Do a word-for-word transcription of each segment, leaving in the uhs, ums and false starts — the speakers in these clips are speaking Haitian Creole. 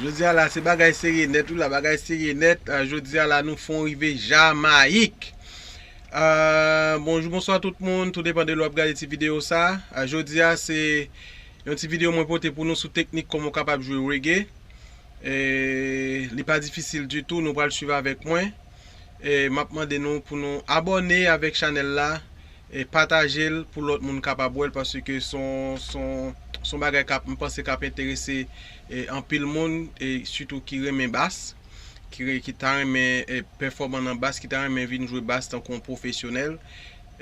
Jodi a la, se bagay serye nèt, wi la, bagay serye nèt. Ah, jodi a la, nou fon rive Jamayik. Ah, bonjou, bonswa tout moun, tou depann de lè w ap gade ti videyo sa. Ah, jodi a, se yon ti videyo mwen pote pou nou sou teknik kòman w kapab jwe reggae. E, li pa difisil ditou, nou pral swiv avèk mwen. E, m ap mande nou pou nou abòne avèk chanèl la, e pataje l pou lòt moun kapab wè l, paske se yon, se yon, se yon bagay k ap, m panse k ap enterese, e, anpil moun, e sitou ki renmen bas, ki re-, ki ta renmen, e, pèfòman nan bas, ki ta renmen vin jwe bas tankou yon pwofesyonèl.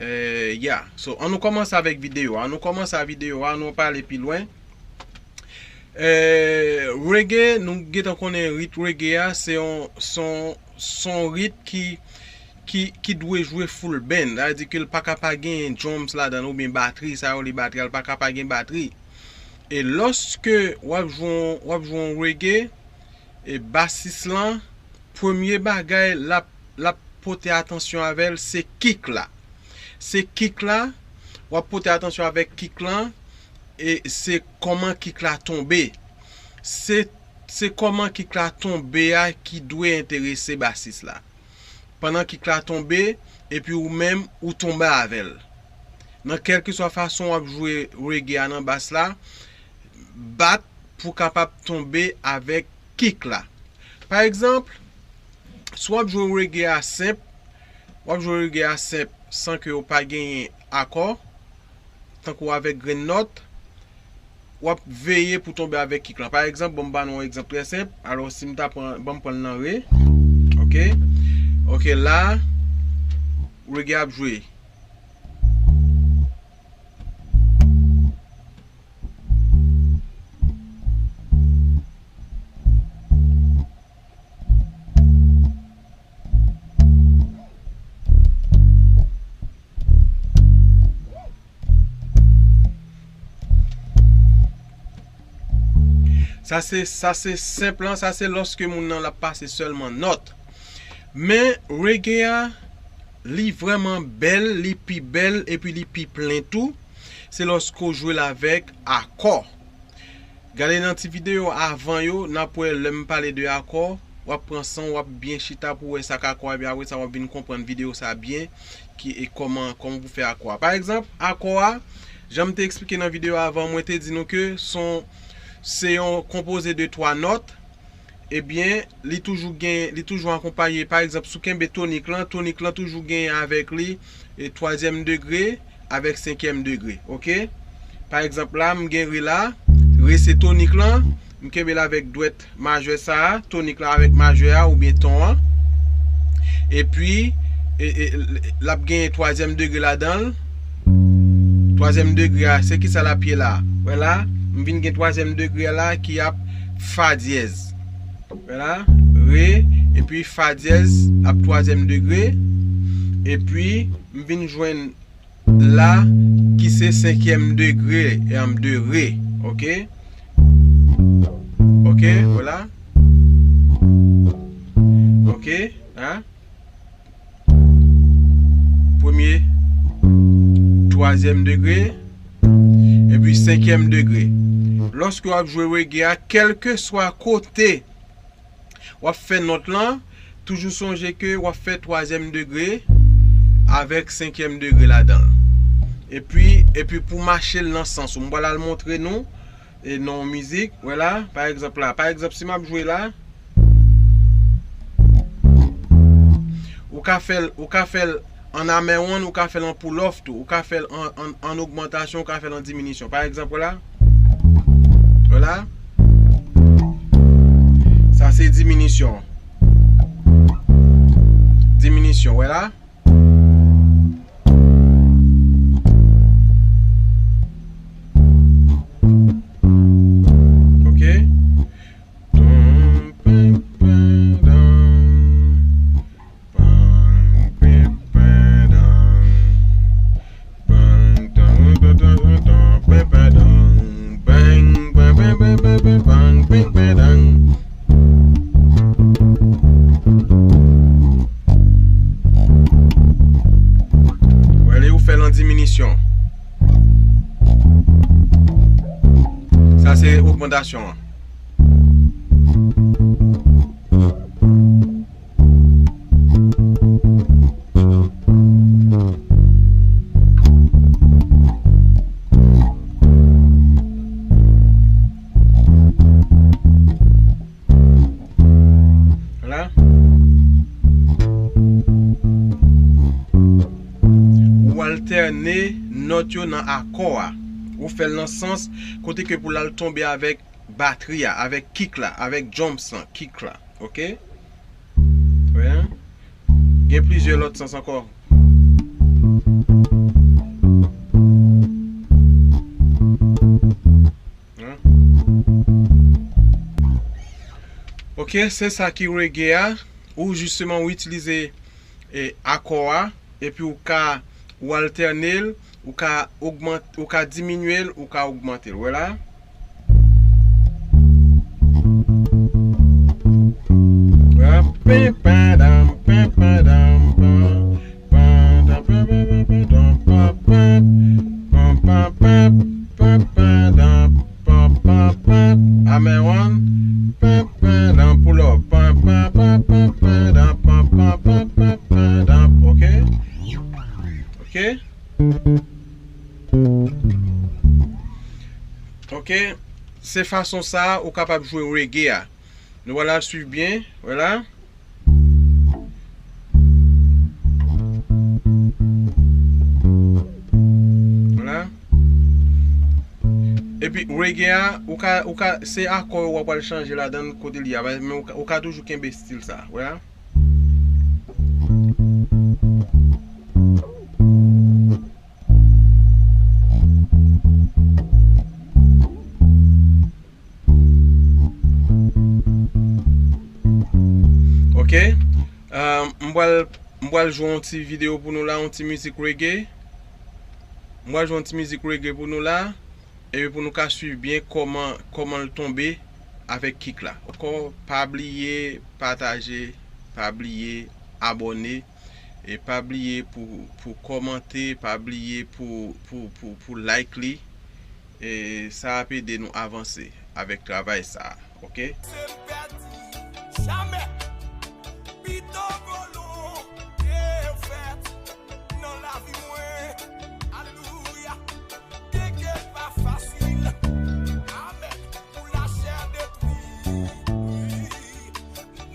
E, yeah. So, an nou kòmanse avèk videyo a. An nou kòmanse avèk videyo a, an nou pale pi lwen. E, reggae, nou gentan konnen rit reggae a, se yon, se yon, se yon rit ki, ki, ki dwe jwe full band. Sa vle di ke l pa ka pa gen drums ladan l oubyen batri, sa yo rele batri a, l pa ka pa gen batri. E lòske w ap jwe yon, w ap jwe yon reggae, e basis lan, premye bagay l ap, l ap pote atansyon avè l, se kick la. Se kick la, w ap pote atansyon avèk kick lan, e se kòman kick la tonbe. Se, se kòman kick la tonbe a ki dwe enterese basis la. Pandan kick la tonbe, epi ou menm, ou tonbe avè l. Nan kèlkeswa fason w ap jwe reggae a nan bas la, bat pou w kapab tonbe avèk kick la. Pa egzanp, si w ap jwe reggae a senp, w ap jwe reggae a senp san ke w pa genyen akò, tankou avèk grenn nòt, w ap veye pou tonbe avèk kick lan. Pa egzanp, bon, m ba nou yon egzanp trè senp. Alò, si m ta pran, ban m pran l nan re. Ok. Ok, la, reggae ap jwe. Sa se, sa se senp lan, sa se lòske moun nan l ap pase sèlman nòt. Men reggae a, li vrèman bèl, li pi bèl, epi li pi plen tou. Se lòske w jwe l avèk akò. Gade nan ti videyo avan yo, n ap wè lè m pale de akò, w ap pran san w, w ap byen chita pou w wè sa k akò a, epi apre sa w ap vin konprann videyo sa byen, ki, e kòman, kòman pou fè akò a. Pa egzanp, akò a, jan m te eksplike nan videyo avan, mwen te di nou ke se yon, se yon konpoze de twa nòt, ebyen, li toujou gen, li toujou akonpaye, pa egzanp, si w kenbe tonik lan, tonik lan toujou gen avèk li, e, twazyèm degre avèk senkyèm degre, ok? Pa egzanp la, m gen re la, re se tonik lan, m kenbe l avèk dwèt majè sa a, tonik lan avèk majè a oubyen ton an. Epi, e, e, l, l ap gen twazyèm degre ladan l. Twazyèm degre a, se kisa l ap ye la? Wè la, m vin gen twazyèm degre a la ki ap fa dyèz. Wè la, re, epi fa dyèz ap twazyèm degre. Epi, m vin jwenn la, ki se senkyèm degre, em, de re, ok? Ok, vwala. Ok, la. Premye, twazyèm degre, epi senkyèm degre. Lòske w ap jwe reggae a, kèlkeswa kote w ap fè nòt lan, toujou sonje ke w ap fè twazyèm degre avèk senkyèm degre ladan l. Epi, epi pou mache l nan sans ou, m pral al montre nou, e, nan yon mizik, wè la, pa egzanp la, pa egzanp, si m ap jwe la, ou ka fè l, ou ka fè l an amè wonn, ou ka fè l an pull off tou, ou ka fè l an, an, an ogmantasyon, ou ka fè l an diminisyon. Pa egzanp, wè la, wè la, sa se diminisyon. Diminisyon, wè la. Ok. Wè li, ou fè l an diminisyon. Sa se ogmantasyon an. Vwala. Ou altène nòt yo nan akò a. Ou fè l nan sans kote ke pou l al tonbe avèk batri a, avèk kick la, avèk drums lan, kick la. Oke? Wè. Gen plizyè lòt sans ankò. Hein? Oke, se sa ki reggae a. Ou jisteman ou itilize e, akò a, epi ou ka, ou altène l, ou ka ogmant-, ou ka diminye l, ou ka ogmante l. Wè la. Wè la. Pim, pam, dam, pim, pam, dam, pam, pam, dam, pam, pam, pam, pam, pam, pam, pam, pam, pam, pam, pam, dam. Pam, pam, pam. Amè wan. Pam, pam, dan, pull up. Pam, pam, pam, pam, pam, dan, pam, pam, pam, pam, pam, dan. Oke? Oke? Oke. Se fason sa a ou kapab jwe reggae a. Nou pral al swiv byen. Vwala. Vwala. Epi reggae a, ou ka, ou ka, se akò yo w ap al chanje ladan l kote l ye a, men ou ka, ou ka toujou kenbe stil sa, vwala. Oke. Um, m pral, m pral jwe yon ti videyo pou nou la, yon ti mizik reggae. M pral jwe yon ti mizik reggae pou nou la. Epi pou nou ka swiv byen kòman, kòman l tonbe avèk kick la. Ankò, pa bliye pataje, pa bliye abòne, e pa bliye pou, pou kòmante, pa bliye pou, pou, pou, pou like li. E sa ap ede nou avanse avèk travay sa a, oke? Se m pèdi, jamè. Pito volonte w fèt nan lavi mwen. Alelouya. Byenke l pa fasil. Amèn. Pou lachè detwi.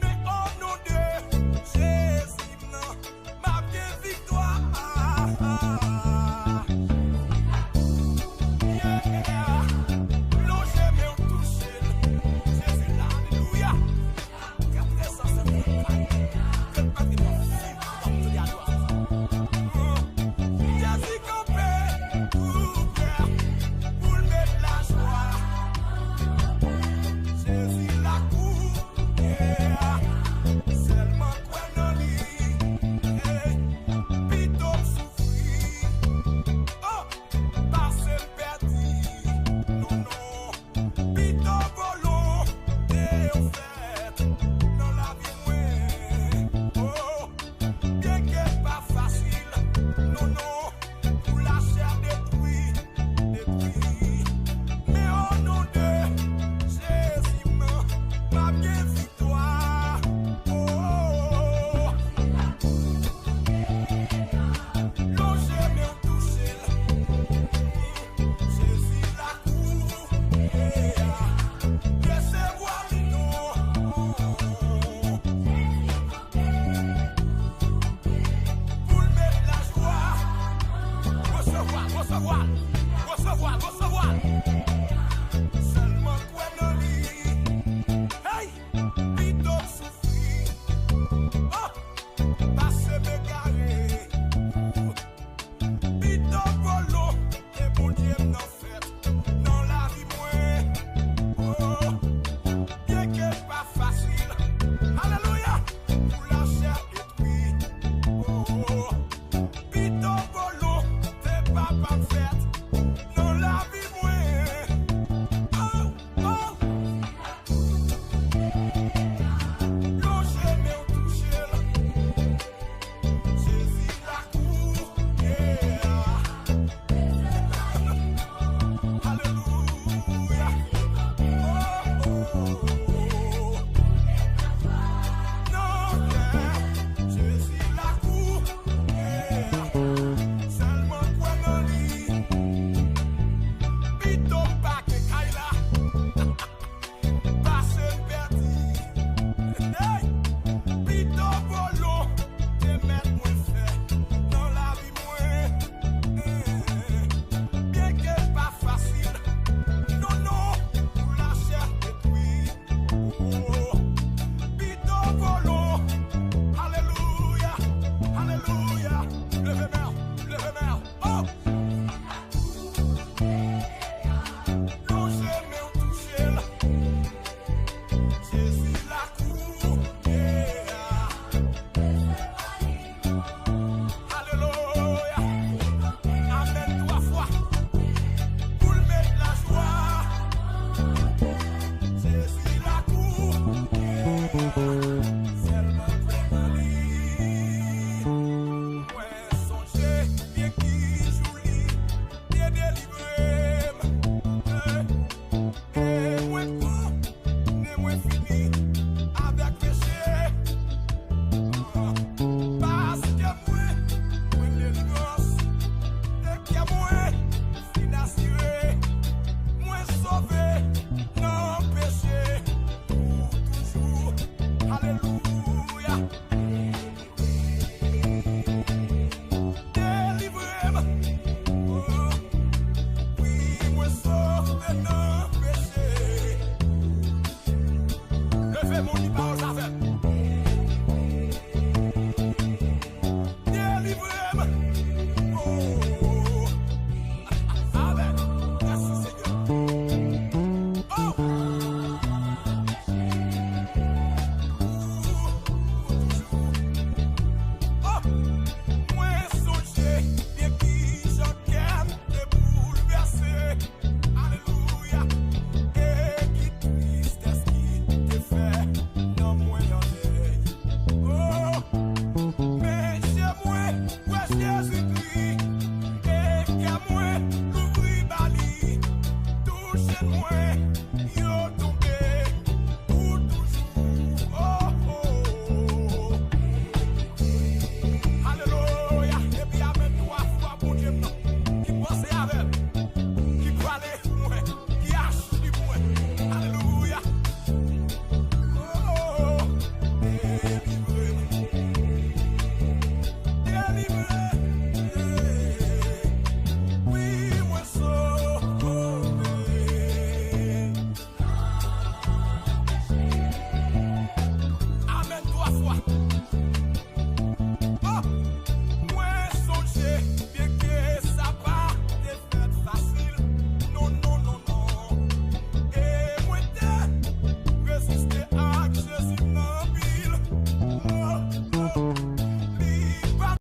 Men o non de Jezi m nan, m ap gen viktwa. Yeah. Lonje men w touche l. Jezi la, alelouya. Jezi kanpe, ouvè pou l met lajwa. Jezi lakou, yeah. Sèlman kwè nan li, yeah. Pito m soufri, oh, pase m pèdi, non, non. Pito volonte w fèt nan lavi mwen. Oh, byenke l pa fasil, non, non, pou lachè detwi, detwi. Men o non de Jezi m nan, m ap gen viktwa. Oh, lonje men w touche l. Jezi lakou, yeah. Resevwa li non. Pou l met lajwa. Resevwa, resevwa, resevwa, resevwa. Sèlman kwè nan li. Hey! Pito m soufri. Oh! Pase m egare. Pito volonte Bondye m nan fèt nan lavi mwen. Oh, byenke l pa fasil. Alelouya! Pou lachè detwi. Oh, pito volonte Papa m fèt